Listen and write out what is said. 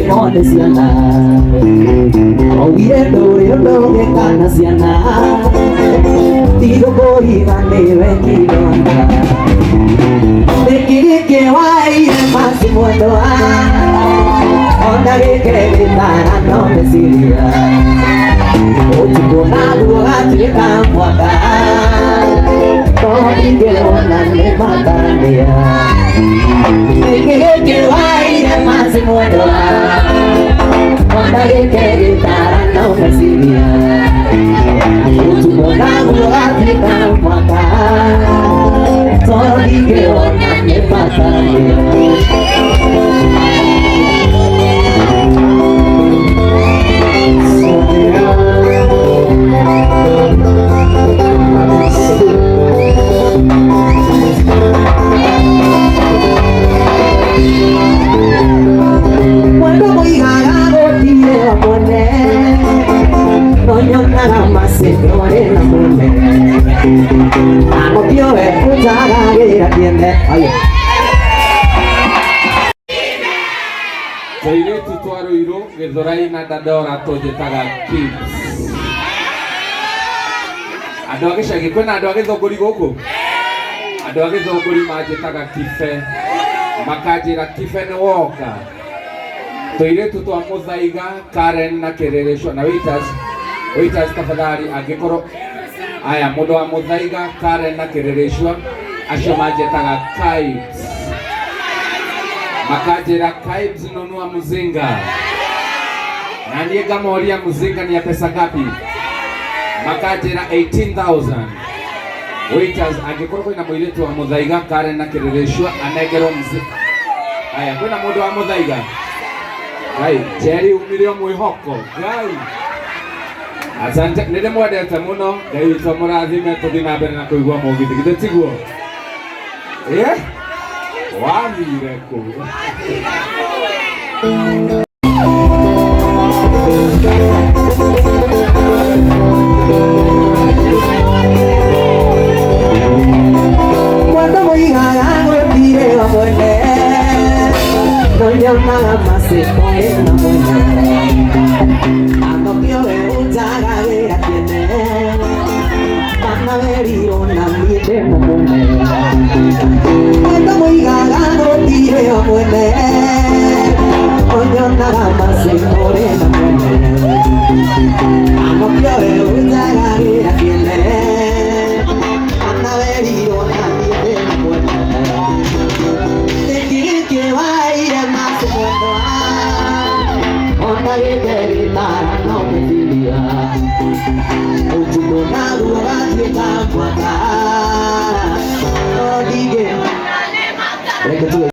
Ndũngĩmone ciana Oigire ndũrĩ ũndũ ũngĩka na ciana Tigũkũhiga nĩwe kidonda Nĩkĩ gĩkĩ waire masi mwendwa Ona gĩkĩ gĩtara no meciria Ũtukũ naguo gatuĩka mwaka Tondingĩona nĩ matanĩa Nĩkĩ gĩkĩ waire masi mwendwa Ona gĩkĩ gĩtara no meciria Ũtukũ naguo gatuĩka mwaka Tondingĩona nĩ matanĩa. Mwendo mũigaga gũtirĩ wa mwene no nyonaga macindore na mwene Anotiowe ũnjagagĩra kĩene. Ayo. Tũirĩtu twa Ruiru, Gĩthũrai na Dandora tũnjĩtaga Kibs. Andũ a gĩcagi, kwĩna andũ a Gĩthũngũri gũkũ? Andũ a Gĩthũngũri manjĩtaga Kibe, makanjĩra Kibe nĩ woka. Tũirĩtu twa Mũthaiga, Karen na Kĩrĩrĩcwa na waiters, waiters tafadhali angĩkorwo aya mũndũ wa Mũthaiga, Karen na Kĩrĩrĩcwa acio manjĩtaga Kibes, makanjĩra Kibes nunua mzinga, na niĩ ngamoria mzinga ni ya pesa ngapi, makanjĩra 18,000. Waiters, angĩkorwo kwĩna mũirĩtu wa Mũthaiga, Karen na Kĩrĩrĩcwa anengerwo mzinga. Aya, kwĩna mũndũ wa Mũthaiga? Ngai, Njeri umire o mwĩhoko. Ngai. Asante, nĩ ndĩmwendete mũno. Ngai witũ amũrathime tũthiĩ na mbere na kũigua mũgithi. Githĩ tiguo? Eh? Wathire kũ? Mwendo mũigaga gũtirĩ wa mwene no nyonaga macindore na mwene Anotiowe ũnjagagĩra kĩene Kana werirwo na niĩ ndĩ mũmune Mwendo mũigaga gũtirĩ wa mwene Onyonaga macindore na mwene Anotiowe ũnjagagĩra kĩene Kana werirwo na niĩ ndĩ mũmune Nĩkĩ gĩkĩ waire maci mwendwa Ona gĩkĩ gĩtara no meciria Ũtukũ naguo gatuĩka mwaka No ndingĩ Reke tuge.